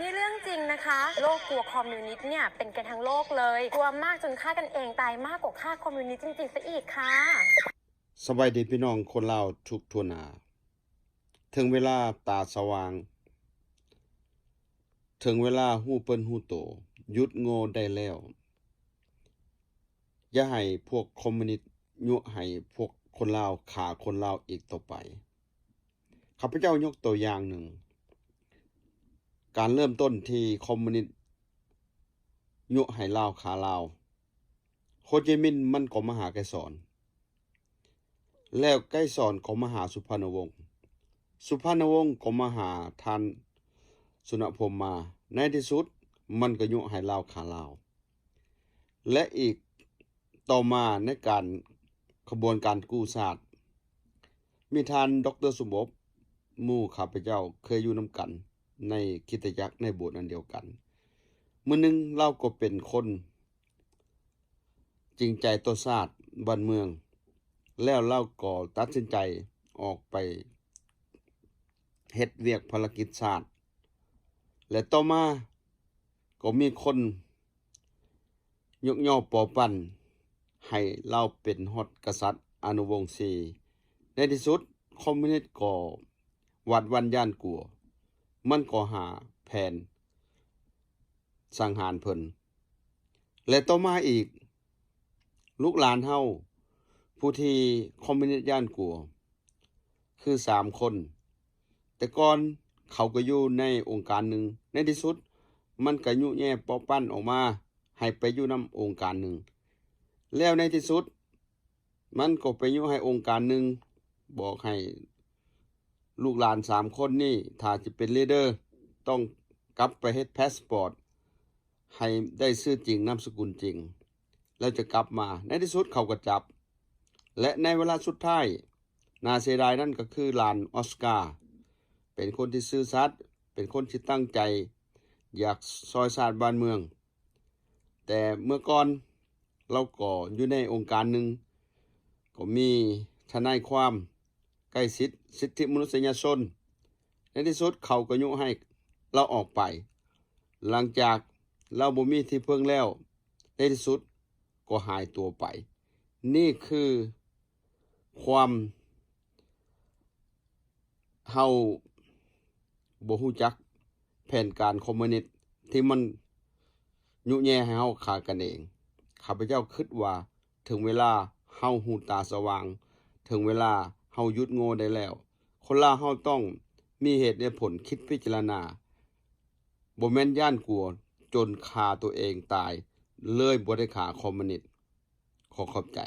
นี่เรื่องจริงนะคะ โลกกลัวคอมมิวนิสต์เนี่ยเป็นกันทั้งโลกเลย กลัวมากจนฆ่ากันเองตายมากกว่าฆ่าคอมมิวนิสต์จริงๆซะอีกค่ะ ສະບາຍດີພີ່ນ້ອງຄົນລາວທຸກທົ່ວໜ້າ. ເຖິງເວລາຕາສະຫວ່າງ, ເຖິງເວລາຮູ້ເປີ້ນຮູ້ໂຕ, ຢຸດໂງ່ໄດ້ແລ້ວ. ຢ່າໃຫ້ພວກຄອມມິວນິດຍຸໃຫ້ພວກຄົນລາວຂ້າຄົນລາວອີກຕໍ່ໄປ. ຂ້າພະເຈົ້າຍົກຕົວຢ່າງໜຶ່ງ, ການເລີ່ມຕົ້ນທີ່ຄອມມິວນິດຍຸໃຫ້ລາວຂ້າລາວ, ໂຮຈິມິນມັນກໍມາຫາໄກສອນ, ແລ້ວໄກສອນກໍມາຫາສຸພານຸວົງ, ສຸພານຸວົງກໍມາຫາທ່ານສຸນະພົມມາ, ໃນທີ່ສຸດມັນກໍຍຸໃຫ້ລາວຂ້າລາວ. ແລະ ອີກຕໍ່ມາໃນການຂະບວນການກູ້ຊາດ, ມີທ່ານ ດຣ ສົມບົບ ໝູ່ຂ້າພະເຈົ້າເຄີຍຢູ່ນຳກັນໃນຄຣິສຕະຈັກໃນໂບດອັນດຽວກັນ. ມື້ໜຶ່ງລາວກໍເປັນຄົນຈິງໃຈຕໍ່ຊາດບ້ານເມືອງ, ແລ້ວລາວກໍຕັດສິນໃຈອອກໄປເຮັດວຽກພາລະກິດຊາດ ແລະ ຕໍ່ມາກໍມີຄົນ ຍົກຍໍປໍປັ້ນໃຫ້ລາວເປັນຮອດກະສັດອະນຸວົງຊີ. ໃນທີ່ສຸດຄອມມິວນິດກໍຫວາດຫວັ່ນຢ້ານກົວ, ມັນກໍຫາແຜນສັງຫານເພິ່ນ. ແລະ ຕໍ່ມາອີກ, ລູກຫຼານເຮົາຜູ້ທີ່ຄອມມິວນິດຢ້ານກົວ ຄືສາມຄົນ. ແຕ່ກ່ອນເຂົາກໍຢູ່ໃນອົງການໜຶ່ງ, ໃນທີ່ສຸດມັນກໍຍຸແຍ່ປໍປັ້ນອອກມາໃຫ້ໄປຢູ່ນຳອົງການໜຶ່ງ, ແລ້ວໃນທີ່ສຸດມັນກໍໄປຍຸໃຫ້ອົງການໜຶ່ງບອກໃຫ້ລູກຫຼານສາມຄົນນີ້ ຖ້າຈະເປັນລີດເດີ ຕ້ອງກັບໄປເຮັດພາສປອດໃຫ້ໄດ້ຊື່ຈິງນາມສະກຸນຈິງ ແລ້ວຈະກັບມາ. ໃນທີ່ສຸດເຂົາກໍຈັບ ແລະ ໃນເວລາສຸດທ້າຍ ໜ້າເສຍດາຍນັ້ນກໍຄືຫຼານອອສກາ ເປັນຄົນທີ່ຊື່ສັດ, ເປັນຄົນທີ່ຕັ້ງໃຈຢາກຊ່ອຍຊາດບ້ານເມືອງ. ແຕ່ເມື່ອກ່ອນລາວກໍຢູ່ໃນອົງການໜຶ່ງ, ກໍມີທະນາຍຄວາມໃກ້ຊິດສິດທິມະນຸດສະຍະຊົນ. ໃນທີ່ສຸດເຂົາກໍຍຸໃຫ້ລາວອອກໄປ. ຫຼັງຈາກລາວບໍ່ມີທີ່ເພິ່ງແລ້ວ, ໃນທີ່ສຸດກໍຫາຍຕົວໄປ. ນີ້ຄືຄວາມ ເຮົາບໍ່ຮູ້ຈັກແຜນການຄອມມິວນິດທີ່ມັນຍຸແຍ່ໃຫ້ເຮົາຂ້າກັນເອງ. ຂ້າພະເຈົ້າຄິດວ່າເຖິງເວລາເຮົາຫູຕາສະຫວ່າງ, ເຖິງເວລາເຮົາຢຸດໂງ່ໄດ້ແລ້ວ. ຄົນລາວເຮົາຕ້ອງມີເຫດແລະຜົນ, ຄິດພິຈາລະນາ, ບໍ່ແມ່ນຢ້ານກົວຈົນຂ້າຕົວເອງຕາຍ ເລີຍບໍ່ໄດ້ຂ້າຄອມມິວນິດ. ຂໍຂອບໃຈ.